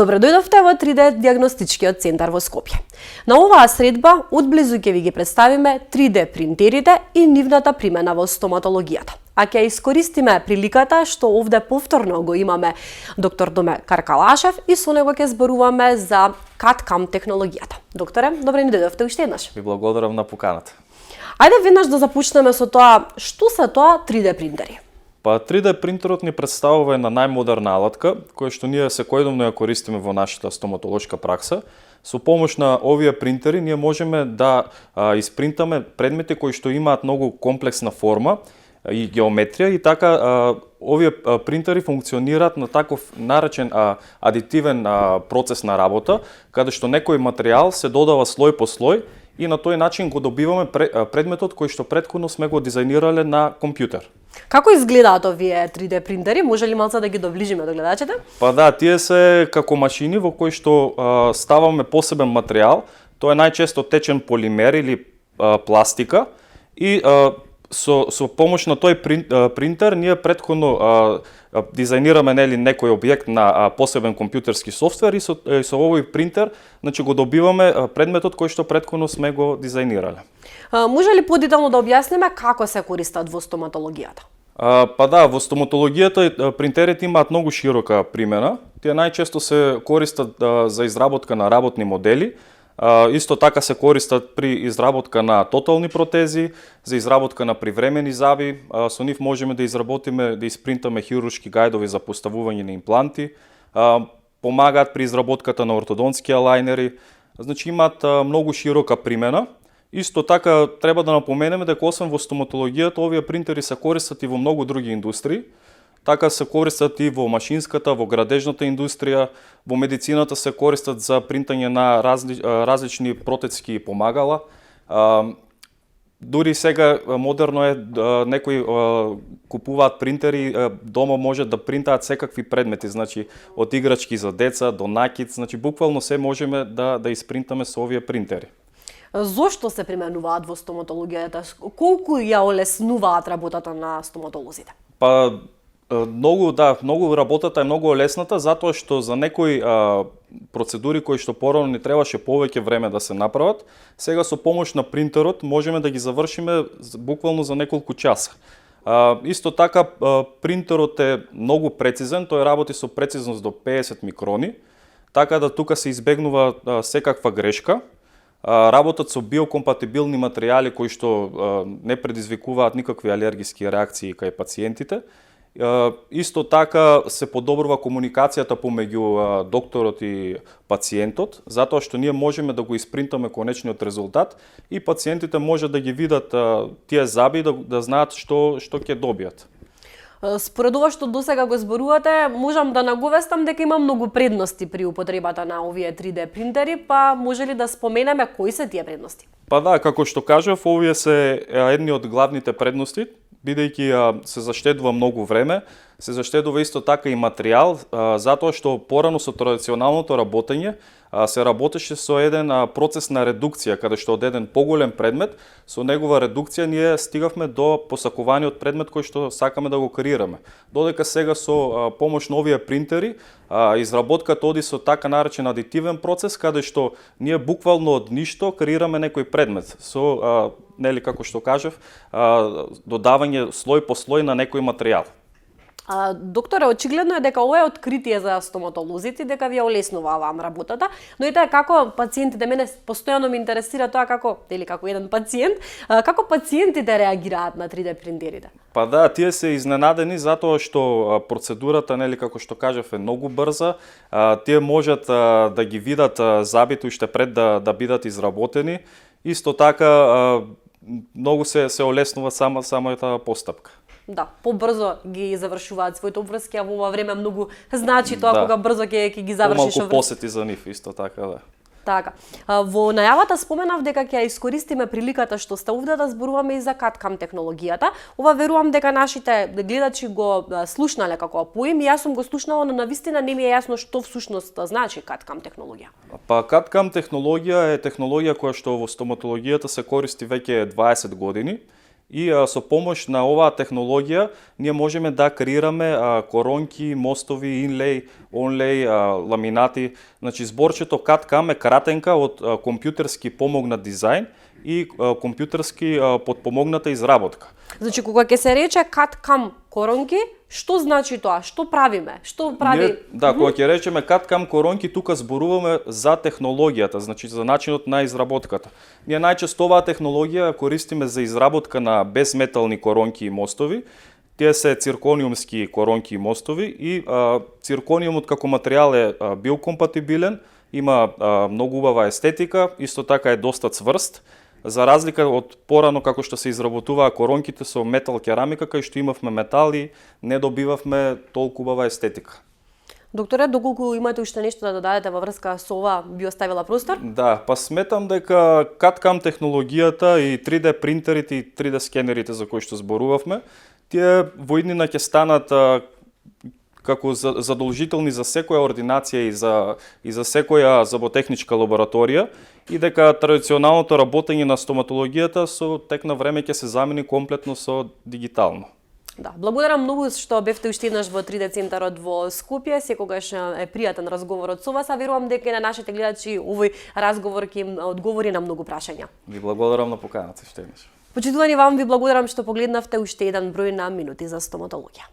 Добре дојдовте во 3D диагностичкиот центар во Скопје. На оваа средба одблизу ќе ви ги представиме 3D принтерите и нивната примена во стоматологијата. А ќе искористиме приликата што овде повторно го имаме доктор Доме Каркалашев и со него ќе зборуваме за CAD/CAM технологијата. Докторе, добре ни дојдовте уште еднаш. Ви благодарам на поканата. Ајде веднаш да започнеме со тоа, што се тоа 3D принтери? Па 3D принтерот ни представува една најмодерна алатка, која што ние секојдневно ја користиме во нашата стоматолошка пракса. Со помош на овие принтери ние можеме да испринтаме предмети кои што имаат многу комплексна форма и геометрија и така овие принтери функционираат на таков наречен адитивен процес на работа, каде што некој материјал се додава слој по слој и на тој начин го добиваме предметот кој што претходно сме го дизајнирале на компјутер. Како изгледаат овие 3D принтери? Може ли малце да ги доближиме до гледачите? Па да, тие се како машини во кои што ставаме посебен материјал. Тоа е најчесто течен полимер или пластика и со помош на тој принтер ние претходно дизајнираме некој објект на посебен компјутерски софтвер и со овој принтер значи го добиваме предметот кој што претходно сме го дизајнирале. Може ли подетално да објасниме како се користат во стоматологијата? Па да, во стоматологијата принтерите имаат многу широка примена. Тие најчесто се користат за изработка на работни модели. Исто така се користат при изработка на тотални протези, за изработка на привремени заби. Со нив можеме да изработиме, да испринтаме хируршки гајдови за поставување на импланти. Помагаат при изработката на ортодонтски алајнери. Значи имаат многу широка примена. Исто така треба да напоменеме дека освен во стоматологијата овие принтери се користат и во многу други индустрии. Така се користат и во машинската, во градежната индустрија, во медицината се користат за принтање на различни протетски помагала. Дури сега модерно е некои купуваат принтери, дома може да принтаат секакви предмети, значи од играчки за деца до накит, значи буквално се можеме да испринтаме со овие принтери. Зошто се применуваат во стоматологијата? Колку ја олеснуваат работата на стоматолозите? Па многу работата е многу олесната затоа што за некои процедури кои што порано ни требаше повеќе време да се направат, сега со помош на принтерот можеме да ги завршиме буквално за неколку часа. Исто така принтерот е многу прецизен, тој работи со прецизност до 50 микрони, така да тука се избегнува секаква грешка. Работат со биокомпатибилни материјали кои што не предизвикуваат никакви алергиски реакции кај пациентите. Исто така се подобрува комуникацијата помеѓу докторот и пациентот, затоа што ние можеме да го испринтаме конечниот резултат и пациентите може да ги видат тие заби да знаат што ќе добијат. Според ова што досега го зборувате, можам да наговестам дека има многу предности при употребата на овие 3D принтери, па може ли да споменеме кои се тие предности? Па да, како што кажав, овие се едни од главните предности, бидејќи се заштедува многу време, се заштедува исто така и материјал, затоа што порано со традиционалното работење се работеше со еден процес на редукција, каде што од еден поголем предмет, со негова редукција ние стигавме до посакуваниот предмет кој што сакаме да го креираме. Додека сега со помош на овие принтери, изработката оди со така наречен адитивен процес, каде што ние буквално од ништо креираме некој предмет, со, нели како што кажав, додавање слој по слој на некој материјал. Докторе, очигледно е дека ова е откритие за стоматолозите, дека ви олеснува вам работата, но и тоа како пациентите, мене постојано ме интересира тоа како еден пациент, како пациентите реагираат на 3D принтерите? Па да, тие се изненадени затоа што процедурата, нели како што кажав, е многу брза. Тие можат да ги видат забите уште пред да бидат изработени. Исто така многу се олеснува самата постапка. Да, побрзо ги завршуваат своите обврски, а во ова време многу значи тоа кога брзо ќе ги завршиш обврски. Помалку посети за нив исто така, да. Така. Во најавата споменав дека ќе искористиме приликата што сте овде да зборуваме и за CAD/CAM технологијата. Ова верувам дека нашите гледачи го слушнале како поим и јас сум го слушнала, но навистина не ми е јасно што всушност значи CAD/CAM технологија. Па CAD/CAM технологија е технологија која што во стоматологијата се користи веќе 20 години. И со помош на оваа технологија ние можеме да креираме коронки, мостови, инлей, онлей, ламинати. Значи зборчето CAD-CAM е кратенка од компјутерски помогнат дизајн и компјутерски потпомогната изработка. Значи, кога ќе се рече CAD-CAM коронки, што значи тоа? Што правиме? Што прави? Кога ќе речеме CAD-CAM коронки, тука зборуваме за технологијата, значи за начинот на изработката. Ние најчесто оваа технологија користиме за изработка на безметални коронки и мостови. Тие се циркониумски коронки и мостови и циркониумот како материјал е биокомпатибилен, има многу убава естетика, исто така е доста цврст. За разлика од порано како што се изработуваа коронките со метал керамика, кај што имавме метали, не добивавме толку убава естетика. Докторе, доколку имате уште нешто да додадете во врска со ова, би оставила простор? Да, па сметам дека CAD-CAM технологијата и 3D принтерите и 3D скенерите за кои што зборувавме, тие во иднина ќе станат како задолжителни за секоја ординација и за секоја зоботехничка лабораторија и дека традиционалното работење на стоматологијата со тек на време ќе се замени комплетно со дигитално. Да, благодарам многу што бевте уште еднаш во 3D центарот во Скопје. Секогаш е пријатен разговорот со вас, а верувам дека на нашите гледачи овој разговор ќе им одговори на многу прашања. Ви благодарам на поканата уште еднаш. Почитувани, вам ви благодарам што погледнавте уште еден број на Минути за стоматологија.